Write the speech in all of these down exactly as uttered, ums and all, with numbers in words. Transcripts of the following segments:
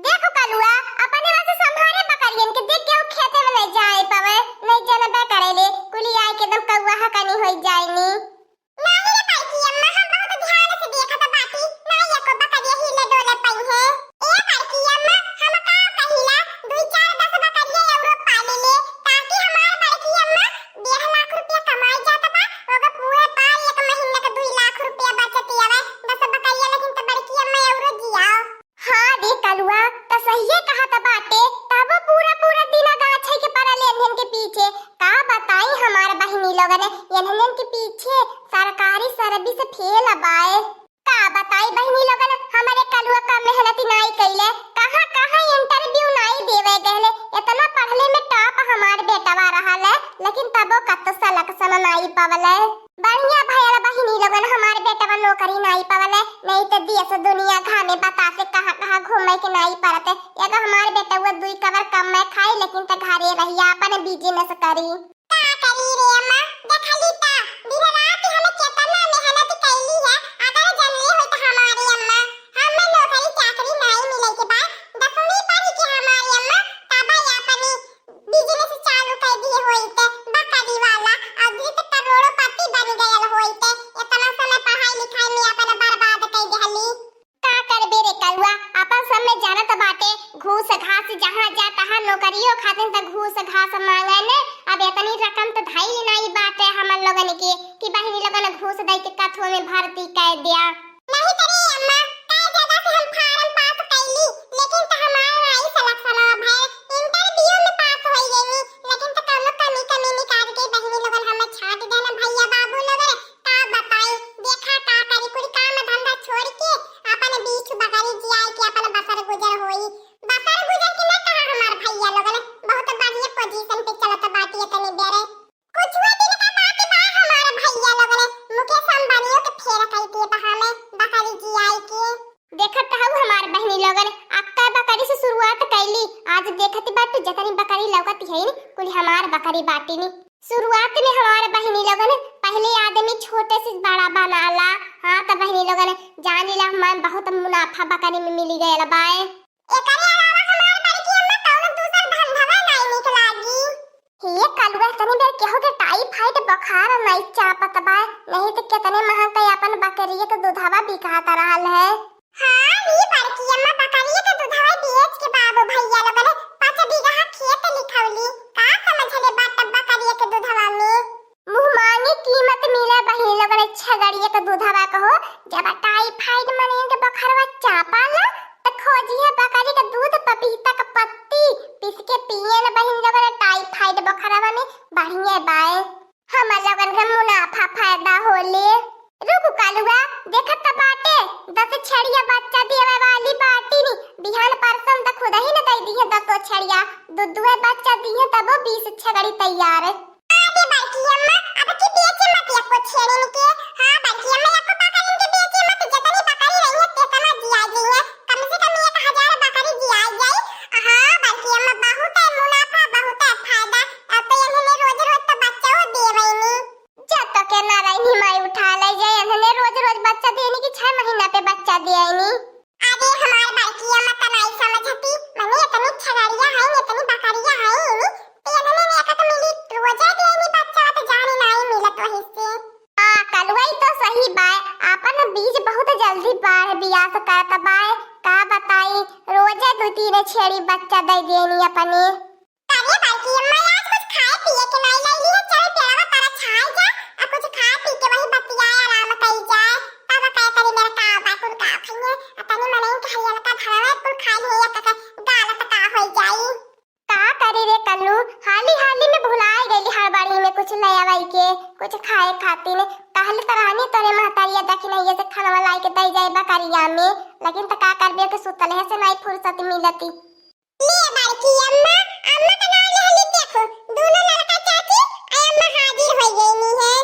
देखो कलुआ, अपने वास्ते संभारे बकरियन के, देख केहू खेते में नहीं जाए पावे, नहीं जनबे करेले, कुली आए के एकदम कौआ हकनी होई जाएनी। नाही रे बड़की अम्मा, हम बहुत ध्यान से देखत बाटी, नाही एको बकरिया हिले डोले पइहे। ए बड़की अम्मा, हम का कहिला, दुई चार दस बकरिया अउरो पाले ले, ताकि हमार बड़की अम्मा डेढ़ लाख रुपया कमाई जात बा, ओकर पूरे पाल एक महीना के दुई लाख रुपया बचत आवे, दस बकरिया लेकिन तो बड़की अम्मा अउरो जियाओ। हाँ रे कलुआ, त सहिए कहत बाटे, तबो पूरा पूरा दिन गाछे के पड़ल एन्हन के पीछे। का बताई हमार बहिनी लोगन, एन्हन के पीछे सरकारी सर्विस फेल बाए। का बताई बहिनी लोगन, हमरे कलुआ का मेहनत नाई कइले, कहाँ कहाँ इंटरव्यू नाई देवे गहले, इतना पढ़ले में टॉप हमार बेटवा रहल है, लेकिन तबो कत्तो सलेक्शन नाई पवले। बढ़िया भयल बहिनी लोगन, हमार बेटवा नौकरी नाई पवले, नहीं तो देश दुनिया घामे बतासे कहाँ कहाँ घूमे के नाई पड़ते। एगो हमार बेटवा दुई कवर कम में खाई, लेकिन त घरे रहिया अपन बिजनेस करी। का करी रे अम्मा, देखली त दिन रात हम केतना मेहनत कैली है, अगर जनले होई त हमारी अम्मा, हम नौकरी चाकरी नाई मिले के बाद दसवीं पढ़ी के हमारी अम्मा तब अपनी बिजनेस चालू कर दिए होइत, बकरी वाला, अउर धीरे त करोड़पति बन गयल होइत। इतना समय पढ़ाई लिखाई में अपन बर्बाद कर देहली। का करबे रे कलुआ, अपन सब में जानत बाटे, घूस घास जहाँ जा तहाँ नौकरियों खातिर त घूस घास मांगे ने। अब इतनी रकम त धइल नाई बाटे हमन लोगन के कि बहिनी लोगन घूस दे के कथुआ में भर्ती कर दिया। नहीं त रे अम्मा, कई जगह से हम फार्म पास कैली, लेकिन त हमार नाई सलेक्शन भइल। इंटरव्यू में पास होई गईनी, लेकिन त कौनो कमी कमी निकाल के बहिनी लोगन हमें छाट देना भैया बाबू लोगन। का बताई, देखा का करी, कुल काम धंधा छोड़ के अपन बीस बकरी जियाई के अपन बसर गुजर होई। बसर गुजर के ना कहा हमार भैया लोगन, बहुत बढ़िया पोजीशन पे चलत बाटी तनी बेरे। कुछुए दिन का बात बा हमार भैया लोगन, मुकेश अंबानियों के फेर कई दिए बहाने बकरी जियाई के। देखत हऊ हमार बहिनी लोगन, अक्का बकरी से शुरुआत कैली। आज देखत बाटू जतनी बकरी लौकत है, कुल हमार बकरी बाटिनी। शुरुआत में हमार बहिनी लोगन, पहले आदमी छोटे से बड़ा बनाला। हाँ त बहिनी लोगन, जानी ला हमार बहुत मुनाफा बकरी में मिली गयल बाए। एकरे अलावा हमार बड़की अम्मा कौनो दूसर धंधवा नाई निक लागी। हे कलुआ, तनी बेर केहू के टाइफाइड बुखार नाई चापत बा, नहीं त केतने महंग के अपन बकरिया के दूधवा बिकात रहल है। हाँ, ई बड़की अम्मा बकरिया के दूधवा बेच के बाबू भैया लोगन पाँच बीघा खेत लिखौली। का समझले बाटे बकरिया के दूधवा में? मुँह मांगी कीमत मिले बहिनी लोगन छगड़िया के दूधवा कहो। जब टाइफाइड मने के बखरवा चापाला, त खोजिहे बकरी के दूध, पपीता के पत्ती पीस के पियन बहिनी लोगन, टाइफाइड बखरवा में बढ़िया बाए। हमर लोगन के मुनाफा फायदा होले। रुक कलुआ, देखत त बाटे, दस छड़िया बच्चा देवे वाली बाटी नी। बिहान परसों त खुद ही न दे दिहे दसो छड़िया, दू दुए बच्चा दिहे तबो बीस छगड़ी तैयार। अरे बड़की अम्मा, अब की बेचे मत एको छेड़िन के। हाँ बड़की अम्मा, एको बकरिन के बेचे मत, जतनी बकरी रही है तेतना जिया गई है। कम से कम एक हजार बकरी जिया जाई। हाँ बड़की अम्मा, बहुत है मुनाफा, बहुत है फायदा। अब तो इन्हें रोज रोज तो बच्चा हो देवे नी। जब तक के नारायणी माई उठा ले जाए, इन्हें रोज रोज बच्चा देने की छह महीना पे बच्चा दे आईनी। अरे हमार बड़की अम्मा त नाई समझती, मने इतनी छगड़िया है, इतनी बकरिया है, तो इन्हें एक एक मिली रोजे देनी बच्चा तो जाने नाई मिलत वही से। आ कलुआई तो सही बाय, अपन बीज बहुत जल्दी बाढ़ बियास करत बाय, का बताई, रोजे दू तीन छेड़ी बच्चा दे देनी अपने। अरे बड़की अम्मा, आज कुछ खाए पिए के नाई लैली है, चल पेड़वा तरा छाई जा, आ कुछ खाए पी के वही बतियाए आराम कई जाए। तब कहे तनी मेरा का बा, कुल का खइए, आ तनी मनई के हरियलका धरवा कुल खा लिए, या तक गालत का होई जाई। का करी रे कल्लू, हाली हाली में भुलाए गईली हड़बड़ी में कुछ ले आवे के, कुछ खाए खातिर। कहले त रहनी तोरे महतारिया दखिनैया से खानवा लाई के दे जाए बकरिया में, लेकिन त का करबे के सुतले से नाई फुर्सत मिलती। ले बड़की अम्मा, अम्मा का नाम लेहली देखो, दोनों लड़का चाची आ अम्मा हाजिर हो गईनी है।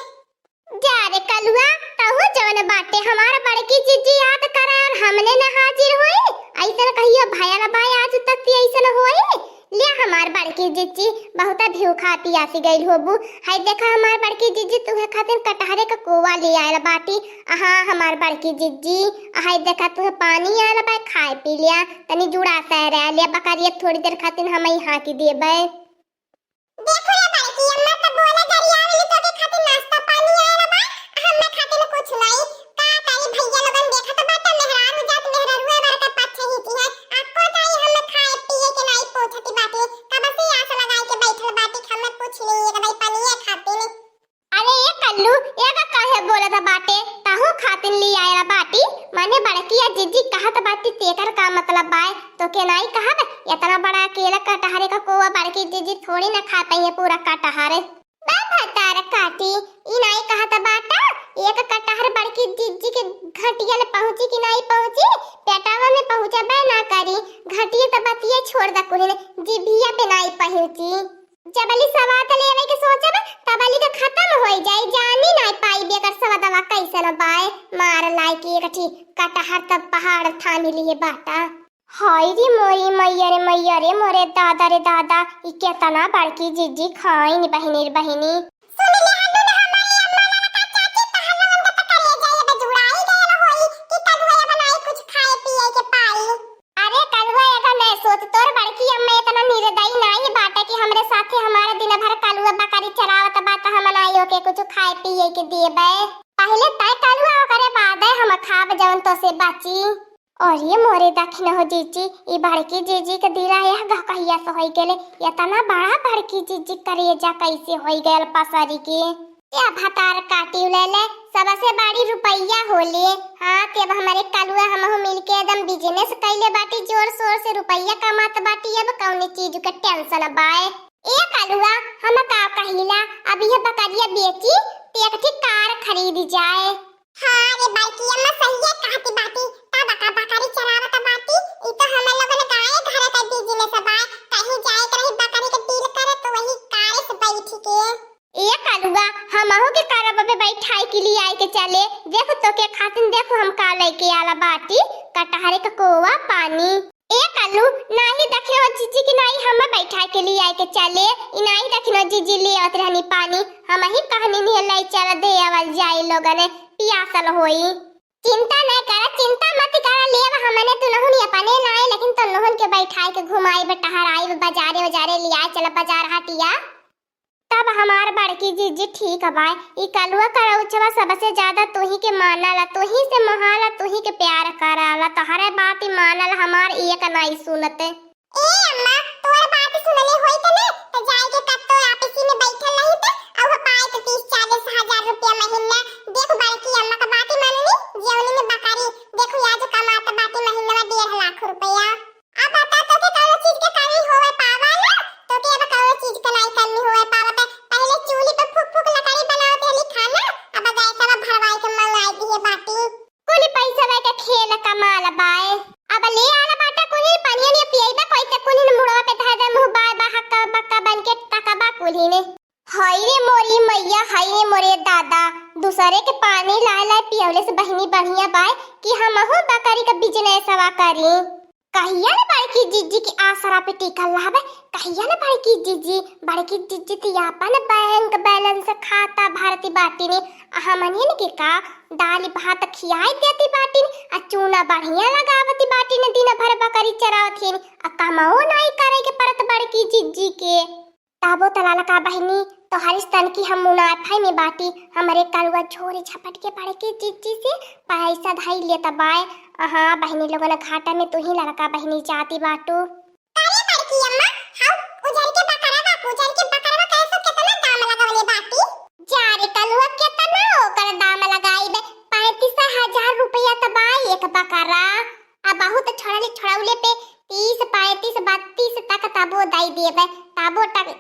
जा रे कलुआ, तहु जवन बाटे हमार बड़की जीजी याद करे और हमने न हाजिर होई, ऐसन कहियो भयल भाई आज तक ती ऐसन होई। ले हमार बड़की बड़की जिज्जी, बहुता भूखा पियासी गइल होबू। हई देखा हमार बड़की जिज्जी तुहे खातिर कटहरे क कोवा ले आयल बाटी। हाँ हमार बड़की जिज्जी, हई देखा तुहे पानी आयल बा, खाए पी लिया, तनी जुड़ा सह रह लिया, बकरिया थोड़ी देर खातिर हम ही हाँकी देबे। देखो रे बड़की अम्मा, त बोला गरियावेली, तोके खातिर नाश्ता पानी आयल बा, हम्मे खातिर कुछ नाई। का करी भैया लोगन, देखत बाटे मेहरारू जात मेहररुआ बरका पाछे ही की है। अक्को ताई हम्मे खाए पिए के नाई पूछती बाटे, कब से आस लगाई के बैठल बाटे कि हम्मे कुछ नहीं, एक दाई पानिए खातिर। अरे ए कल्लू, एगा काहे बोलत बाटे? तहू खातिन ली आयल बाटी। माने बड़किया जिज्जी कहत बाटी, तेकर का मतलब बाय? तोके नाई कहब, इतना बड़ा अकेला कटहरे का कोवा बड़की जिज्जी थोड़ी ना खा पइहे पूरा कटहर। बा भतार काटी, ई नाई कहत बाटा, एक कटहर बड़की जिज्जी के घटिया ले पहुँची कि नाई पहुँची, पेटावा में पहुँचबे ना करी। घटिया त बतिये छोड़ द कुलिन, जिभिया पे नाई पहुँची। जबली सवाद लेवे के सोचब, तबली त खतम होई जाई, जानी नाई पाई बेकर सवादवा कैसन बाय। मार लाई के एक ठी कटहर तब पहाड़ थामी लिए बाटा। हाय रे मोरी मैया रे मैया रे मोरे दादा रे दादा, ई केतना बड़की जिज्जी खाइन बहिनी रे बहिनी। सुन ले हल्लू ने हमारी अम्मा लड़का चाची, तहन लोगन के त करेजा अब जुड़ाई गयल होई कि कलुआ बनाई कुछ खाए पिए के पाई। अरे कलुआ, एकर नहीं सोच, तोर बड़की अम्मा इतना निर्दयी नाई बाटे कि हमरे साथे हमारे दिन भर कलुआ बकरी चरावत बा त हम नाई ओके कुछ खाए पिए के देबे। पहले तय कलुआ, ओकरे बाद हम खाब जवन तो से बची। अरे मोरे दखिन हो जीजी, ई बड़की जीजी के दिला यह गहकहिया से होई गेले, इतना बड़ा बड़की जीजी करेजा कैसे होई गयल पसरी के? ए भतार काटी ले ले, सबसे बड़ी रुपया होले। हाँ, ते अब हमरे कलुआ हमहू मिलके एकदम business कैले बाटी, जोर शोर से रुपया कमात बाटी, अब कौने चीज के tension बाय। ए कलुआ, हम का कहिला, अब यह बकरिया बेची, ते एक ठी कार खरीद जाए। हाँ रे बड़की अम्मा, सहिए कहती बाटी, ता बका बकरी चरावत बाटी, ई तो हम लोगन गाय घर का business बाय, कहीं जाए के रही बकरी के deal करे तो वही कार से बैठ के। ए कलुआ, हमहू के करब पे बैठाई के लिए आए के चले। देखो तो के खातिन, देखो हम का लेके आला बाटी, कटहरे का कोवा पानी। ए कलू, नाही देखले हो जीजी की नाही हम बैठाई के लिए आए के चले। ई नाही देखिनो जीजी ले आवत रहनी पानी, हम ही कहनी नहीं ले चल दे आवल जाई लोगन, पियासल होई। चिंता नहीं करा, चिंता मत करा, लेब हमने दुनहुन अपने लाए, लेकिन तो नहुन के बैठाई के घुमाई, टहराई, बाजारे उजारे लियाए चल, बाजार हटिया। तब हमार बड़की जीजी ठीक बाय। ई कलुआ करौछवा सबसे ज्यादा तोही के मानला, तोही से मोहाला, तोही के प्यार कराला। तोहरे बात ई मानल हमार एक नाई सुनत। ए अम्मा, तोर बात सुनले होई त ना, त जाए के कब तो आपसी में बैठल रही त, अब पाए त तीस चालीस हजार रुपया महीना। देख बड़की अम्मा का बात ही माननी, जेवनी में बकारी, देखो या जो कमात बाटी महीना डेढ़ लाख रुपया। अब बता, तोके कौनो चीज के कमी होवे पावा ना? तोके अब कौनो चीज के नाई कमी होवे पावत। पहले चूल्ही पे फूक फूक लकड़ी बनावत रहली खाना, अब गैसवा भरवाई के मंगाई दिए बाटी। कुल पैसवा के खेल कमाल बाय। अब ले आला बाटा कुल पनिया ने पियबा कोई ते कुल मुड़वा पे धर दे मुँह बाय बा हक्का बक्का बन के तकबा कुल ने। हाय रे मोरी मैया, हाय रे मोरे दादा, दूसरे के पानी लाए लाए पियवले से बहिनी बढ़िया बाय कि हमहू बकरी का businessवा करी। कहिया न बड़की जीजी की आसरा पे टिकल रहबे, कहिया न बड़की जीजी, बड़की जीजी ती आपन bank balance खाता भरती बाटिन, आ हमनियन के का दाल भात खियाई देती बाटिन, आ चूना बढ़िया लगावती बाटिन, दिन भर बकरी चरावत हिन, आ कमाओ नाई करे के परत बड़की जीजी के। तबो त ललका बहिनी, तोहरी सन की हम मुनाफा में बाटी। हमरे कलुआ झोरे झपट के बड़की जीजी से पैसा धई लेत बाय। हाँ बहिनी लोगन, घाटा में तू ही ललका बहिनी जाती बाटू। अरे बड़की अम्मा, हाउ उजर के बकरवा, उजर के बकरवा कैसे, केतना दाम लगवले बाटी? जा रे कलुआ, केतना ओकर दाम लगाइबे? पैंतीस हजार रुपया त बाय एक बकरा। आ बहुत छोड़ले, छोड़ौले पे तीस, पैंतीस, बत्तीस तक तबो दई देबे, तबो तक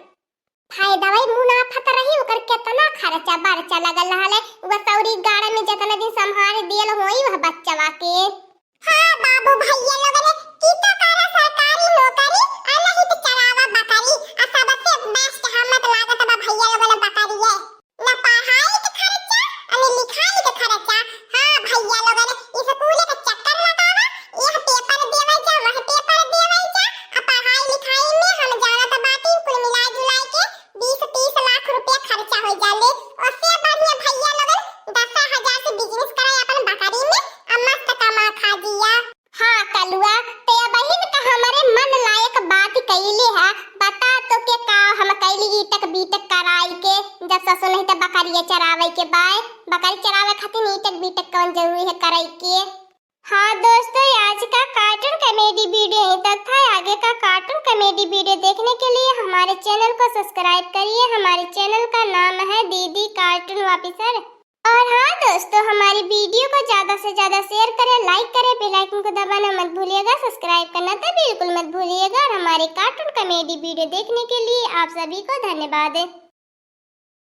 फायदा भाई मुनाफा त रही, ओकर केतना खर्चा बर्चा लगल रहले, वह सौरी गाड़ा में जेतना दिन संभाल दियल होई वह बच्चवा के। हाँ बाबू भैया लोगन, की तो करा सरकारी नौकरी, आ नहीं तो चरावा बकरी, आ सबसे best हमत लागत बा भैया लोगन बकरिए। ना पढ़ाई के खर्चा, अने लिखाई के खर्चा। हाँ भैया लोगन, स्कूल के चक्कर लगावा, यह paper देवे जा, वह paper देवे जा, आ पढ़ाई लिखाई में हम जानत बाटी, कुल बता तो के का हम कैली ईटक बीटक कराई के, जब ससुर नहीं तो बकरिया चरावे के बाय। बकरी चरावे खातिर ईटक बीटक कौन जरूरी है कराई के? हाँ दोस्तों, आज का कार्टून कॉमेडी वीडियो यहीं तक था। आगे का कार्टून कॉमेडी वीडियो देखने के लिए हमारे चैनल को सब्सक्राइब करिए। हमारे चैनल का नाम है दीदी कार्टून ऑफिसर। और हाँ दोस्तों, हमारी वीडियो को ज्यादा से ज्यादा शेयर करें, लाइक करें, बेल आइकन को दबाना मत भूलिएगा, सब्सक्राइब करना तो बिल्कुल मत भूलिएगा। और हमारे कार्टून कॉमेडी वीडियो देखने के लिए आप सभी को धन्यवाद।